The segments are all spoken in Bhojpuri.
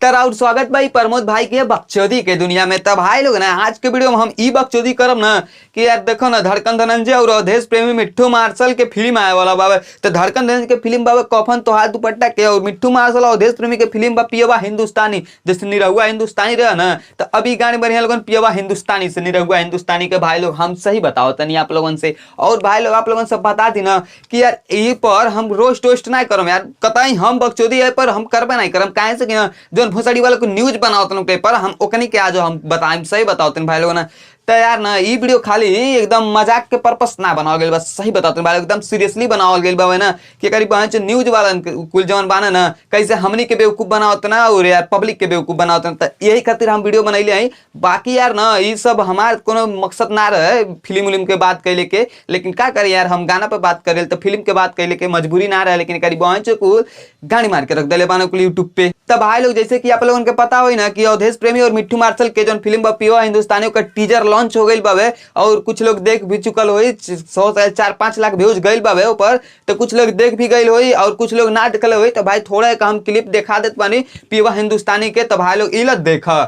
तर और स्वागत भाई प्रमोद भाई के बकचोदी के दुनिया में। तब भाई लोग ना आज के वीडियो में हम ई बकचोदी करब ना कि यार देखो ना धड़कन धनंजय और अवधेश प्रेमी मिट्ठू मार्शल के फिल्म आए वाला बाबे। तो धड़कन धनंजय के फिल्म बाबे कफन तोहार दुपट्टा के और मिट्ठू मार्शल अवधेश प्रेमी के फिल्म बा पियवा हिंदुस्तानी। जैसे निरहुआ हिंदुस्तानी रहा ना, तो अभी गाने बढ़िया लोगन पियवा हिंदुस्तानी से निरहुआ हिंदुस्तानी के भाई लोग हम सही बताओ तनी आप लोगन से। और भाई लोग आप लोगन से बता दी ना कि यार ये पर हम रोस्ट वोस्ट ना करम यार, कतई हम बकचोदी है पर हम करबे नहीं करम। काहे से कि ना जोन भोसड़ी वाला को न्यूज बनाओ तन पेपर हम ओकनी के आज हम बताएम, सही बताओ तन भाई लोग ना। तो यार ना ई वीडियो खाली एकदम मजाक के पर्पस ना बनाओ गेल, बस सही बताओ भाई एकदम सीरियसली बनाओ गेल बा ना कि करीब बहन न्यूज वाला कुल जवन बाना ना कैसे हमनी के बेवकूफ बनावत ना और यार पब्लिक के बेवकूफ बनावत ना। तो यही खातिर हम वीडियो बनैले हई। बाकी यार ना ई सब हमार कोनो मकसद ना रहे फिल्म उलिम के बात कैले के, लेकिन का करे यार हम गाना पर बात करे तो फिल्म के बात कैले के मजबूरी ना रहे, लेकिन करीब बहन कुल गाड़ी मार के रख दिले बाना कुल यूट्यूब पे। तब भाई लोग जैसे कि आप लोगन के पता होई ना कि अवधेश प्रेमी और मिट्ठू मार्शल के जोन फिल्म बा पियवा हिंदुस्तानी का टीजर लॉन्च हो गई बावे और कुछ लोग देख भी चुकल होई, 100 से 4-5 लाख व्यूज गई बावे ऊपर, तो कुछ लोग देख भी गई होई और कुछ लोग ना देखल होई। तो भाई थोड़ा एक हम क्लिप देखा देत बानी पियवा हिंदुस्तानी के, तो भाई लोग इलत देखा।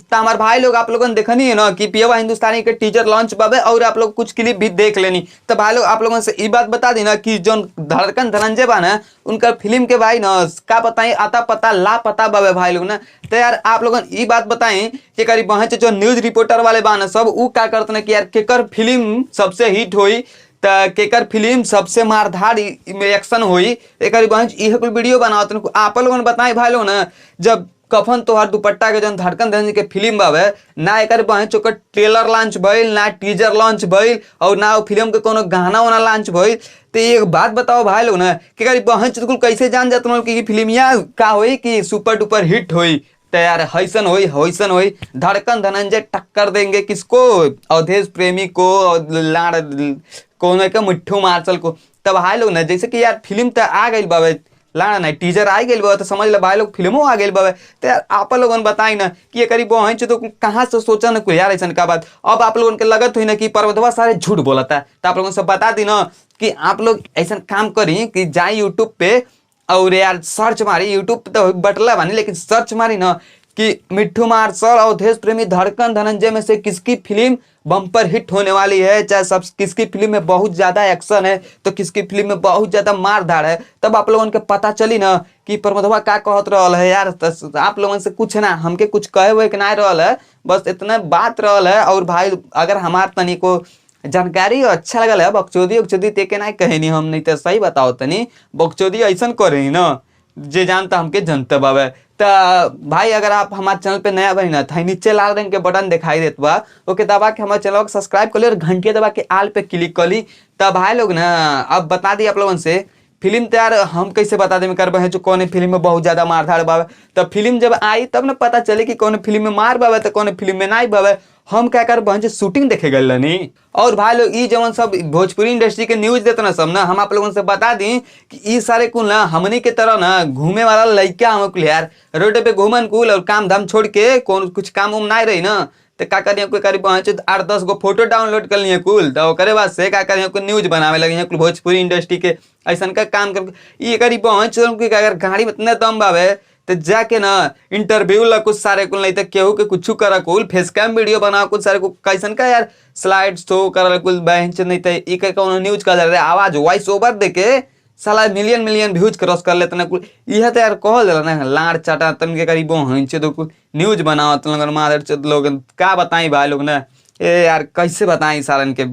तो हमारे भाई लोग आप लोगों ने देखनी है ना कि पियवा हिंदुस्तानी के टीजर लॉन्च बाबे और आप लोग कुछ क्लिप भी देख लेनी। तो भाई लोग आप लोगों से ये बात बता दी ना कि जो धड़कन धनंजय बा ना उनका फिल्म के भाई ना का बताई आता पता ला पता बाबे भाई लोग ना। तो यार आप लोगों ये बात बताएं कि करीब वहाँ जो न्यूज रिपोर्टर वाले बा ना सब उ का करते ना कि यार केकर फिल्म सबसे हिट होई, त केकर फिल्म सबसे मारधाड़ एक्शन होई, एक बहन इहे कुल वीडियो बनावत। आप लोगन बताएं भाई लोग ना जब कफन तोहार दुपट्टा के जौन धड़कन धनंजय के फिल्म बावे ना एक बहन चोकर ट्रेलर लॉन्च भइल ना टीजर लॉन्च भइल और ना फिल्म के कोनो गाना वाना लॉन्च भइल। तो एक बात बताओ भाई लोग ना कि बहन चुटकुल कैसे जान जात कि फिल्मिया का होई कि सुपर डुपर हिट होई। तो यार हैसन होई हैसन होई, धड़कन धनंजय टक्कर देंगे किसको, अवधेश प्रेमी को और लाड़ कौन के मिट्ठू मार्शल को। तब भाई लोग ना जैसे कि यार फिल्म तो आ गई बावे लाना नहीं टीजर आ गई बाबा, तो समझ लो भाई लोग फिल्मों आ गई बाबे। तो यार आप लोगन बताई ना कि ये करीब बहन तो कहाँ से सोचा ना कोई यार ऐसा का बात। अब आप लोगन के लगत हुई ना कि पर्वतवा सारे झूठ बोलता है, तो आप लोगन से बता दी ना कि आप लोग ऐसा काम करी कि जाए यूट्यूब पे और यार सर्च मारी, यूट्यूब पे तो बटला बानी लेकिन सर्च मारी ना कि मिट्ठू मार्शल अवधेश प्रेमी धड़कन धनंजय में से किसकी फिल्म बम्पर हिट होने वाली है, चाहे सब किसकी फिल्म में बहुत ज़्यादा एक्शन है तो किसकी फिल्म में बहुत ज़्यादा मार धाड़ है। तब आप लोगन के पता चली ना कि प्रमोदवा का कहत रहल है यार। तो आप लोगन से कुछ ना हमके कुछ कहे हुए के ना रहल है, बस इतना बात रहल है। और भाई अगर हमार तनी को जानकारी अच्छा लगल है बकचोदी उकचोदी ते के ना कहे नहीं हम, नहीं तो सही बताओ तनी बकचोदी ऐसा करे ना जे जानता हमके जनता बाबे। तो भाई अगर आप हमारे चैनल पे नया बनी ना तो नीचे लाल रंग के बटन दिखाई देत बा ओके दबा के हमारे चैनल को सब्सक्राइब कर ली और घंटी दबा के आल पे क्लिक कर ली। तब भाई लोग ना अब बता दी आप लोगन से फिल्म तैयार हम कैसे बता दे कर जो कौन फिल्म में बहुत ज़्यादा मारधाड़ बाबे। तो फिल्म जब आई तब ना पता चले कि कौन फिल्म में मार बाबे तो कौन फिल्म में नहीं बाबे। हम क्या कर बहन शूटिंग देखे गए नहीं। और भाई लोग ई जवन सब भोजपुरी इंडस्ट्री के न्यूज देते ना सब ना हम आप लोगों से बता दी कि ई सारे कुल ना हमनी के तरह ना घूमे वाला लड़का हम कुल यार रोड पे घूमन कुल और काम धाम छोड़ के कौन कुछ काम उम नहीं रही ना तो का करिए कोई करीब 8-10 गो फोटो डाउनलोड कर लिए कुल, तो ओकरे बाद से का करिए कोई न्यूज बनावे लगे कुल भोजपुरी इंडस्ट्री के ऐसा का काम कर। ये करीब पहुँच अगर गाड़ी में इतना दम बावे तो जाके ना इंटरव्यू ला कुछ सारे कुल, नहीं तो केहू के कुछ करा कुल फेस कैम वीडियो बनाओ कुछ सारे को कैसन का यार स्लाइड शो कर कुल बहन नहीं तो ई के कौनो न्यूज कर रहे आवाज वॉइस ओवर देके साला मिलियन मिलियन व्यूज क्रॉस कर लेते ना कुल। यह तो यार कहल जाला ना लाड़ चाटा तन के करीब बहन तो कुल न्यूज बनाओ तुम लोग मादर चोद लोग का बताई भाई लोग ना ए यार कैसे बताई सालन के।